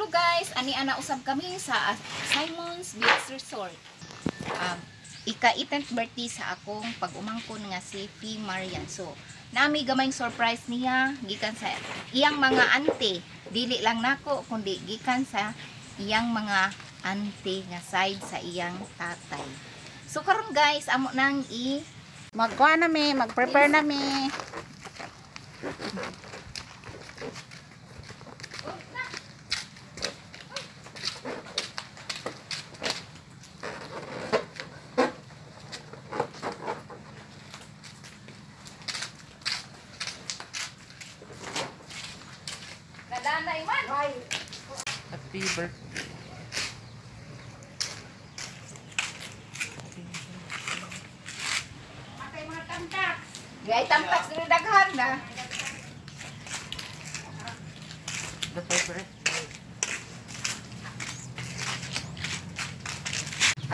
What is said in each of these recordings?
Hello guys, ani ana usab kami sa Simon's Beach Resort. Ika 18th birthday sa akong pag-umangkon nga si Fee Marian. So, nami gamayng surprise niya gikan sa iyang mga auntie. Dili lang nako kundi gikan sa iyang mga auntie nga side sa iyang tatay. So karon guys, amo nang i Magkuha na mi, mag-prepare na mi. Nadanay man. Happy birthday. Matay mga tamtak. Gay tamtak diri daghan na. The paper.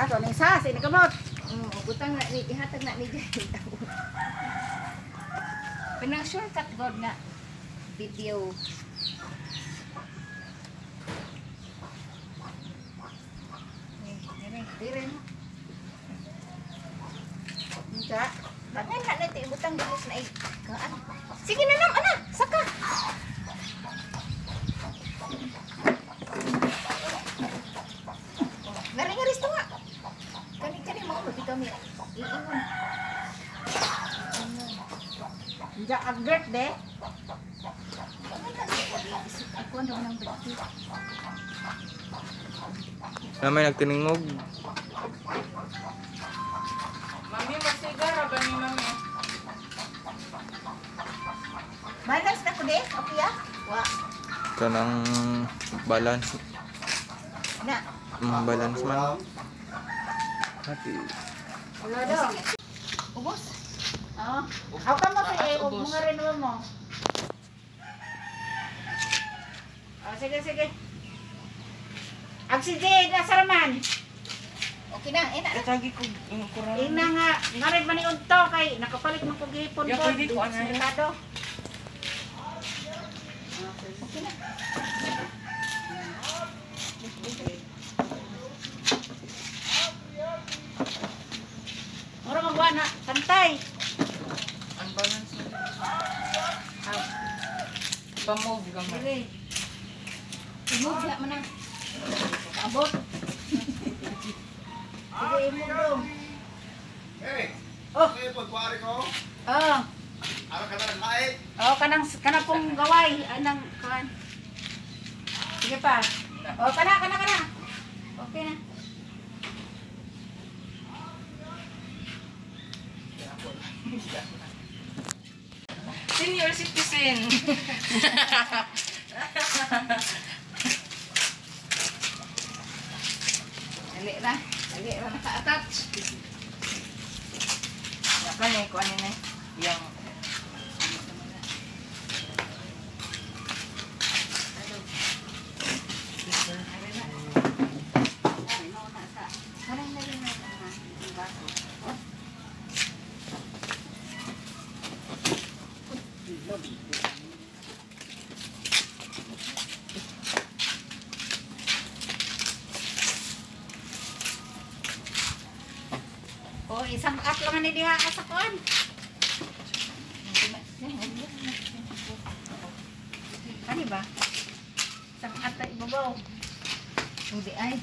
Ato ni sa sini kamot. Butang na ni gihatag na ni Jay. Pinang shortcut god nga video. Dire mo. Unsa? Daghan na natin ibutang dito na kaan. Sige na nam ana, saka. Ngari ngari to nga. Kani kani mao ba kami iingon. Unsa agert de? Ako ang ng birthday. Na may nagtiningog. Mami, magsigara ba ni mami? Balance na ko de. Okay ah. Wa Kanang balance. na. Balance man. Happy. Wala do. Ubos. Oh. Aw ka mo kay og mga rin mo. Oh, sige sige. Ag si Jade nasa raman. Okay na, eh na. Katagi ko yung kurang. Ina nga, nga rin man ni udto kay nakapalit man ko gihipon Ya, ko. pwede ko, ano Sa yun? merkado. Okay na. Mura magwa na, tantay. Ang balance mo. Pa-move ka man. Sige. Imove na man na. Abot. Sige, imong dong. Hey, Oh. okay, pagkuwari ko. Oh. Araw ka na nagmait. Oh, kanang kanang pong gaway, anang kuan. Sige pa. Oh, kana kana kana. Okay na. Senior citizen. Dali na. Dali na naka-attach. Kani ko ano na yung Kanang na rin na ang baso. Oh, isang at lang ni diha sa kuan. Kani ba? Isang at na ibabaw. Hindi ay.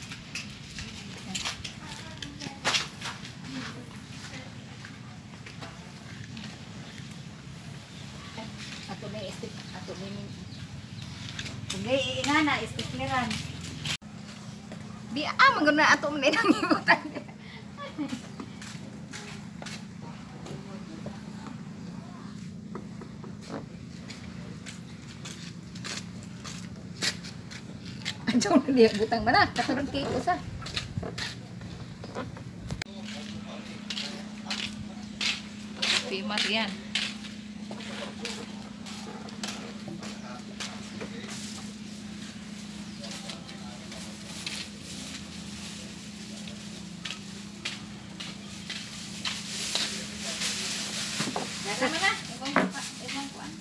Ato may step, ato may Sige, iingana, istikliran. Di ah man na ato man nang ibutan. Andiyan na diya butang man na, katurong cake usa. Famous yan. Nasa na? Ibang ibang kuan.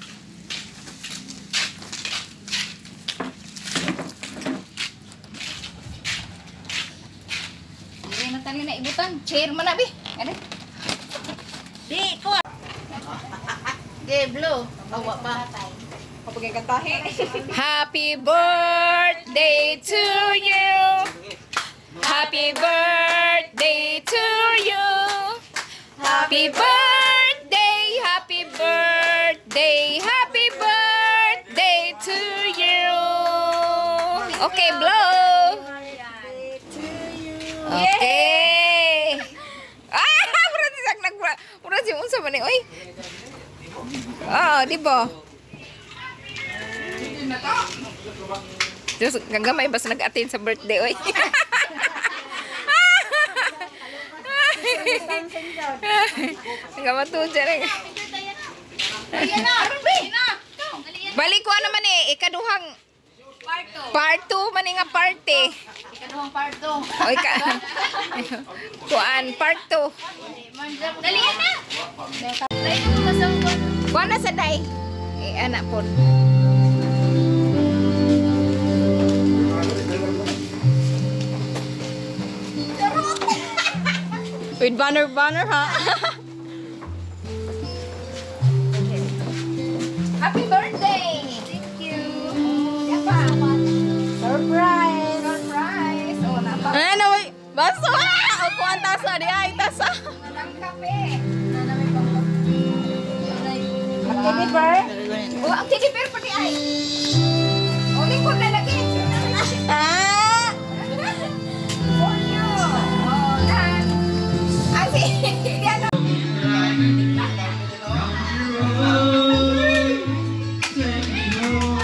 Tali na ibutan. Chair man na bi. Ano? Di ko. Okay, blue. Awa pa. Kapag kantahi. Happy birthday to you. Happy birthday to you. Happy birthday, happy birthday, happy birthday to you. Okay, blow. Okay. Ah, mura si sak nag mura si unsa man ni oy. Ah, di ba? Diyos, gagamay basta nag-attend sa birthday oy. Gamatuon siya rin. Balik ko naman eh, ikaduhang part 2 man eh nga party. Ikaduhang part 2. Oy ka. Kuan part 2. Dali na. Dali na masangkot. Kuan na sa day. Eh anak po. With banner banner ha. Happy birthday! Thank you. Yapa. Surprise. Surprise. Oh, napa. Ano wait. Baso. Ah! O kuan tasa di ay tasa. Ang kape. Ang teddy bear. Oh, ang teddy bear pati ay. Oh, lingkod na lagi. Ah! For you. Oh, nan. Ay, si. Di ano.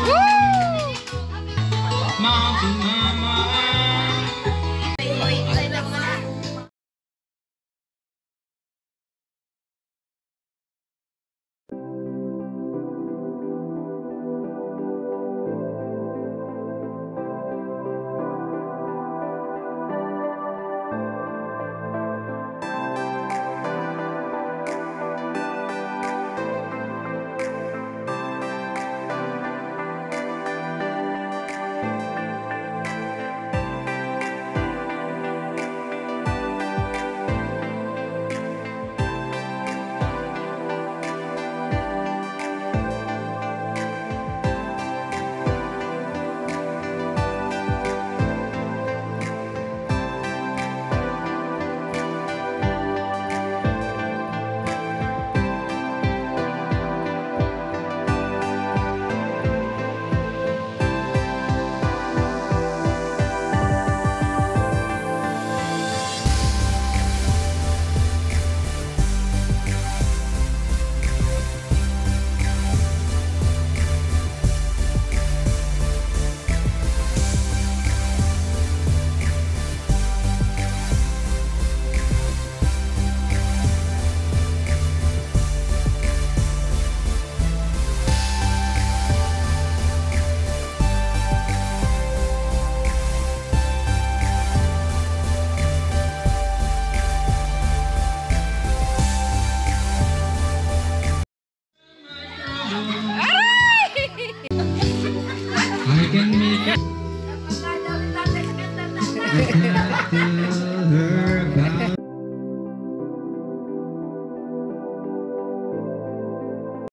Woo! Mountain Mama.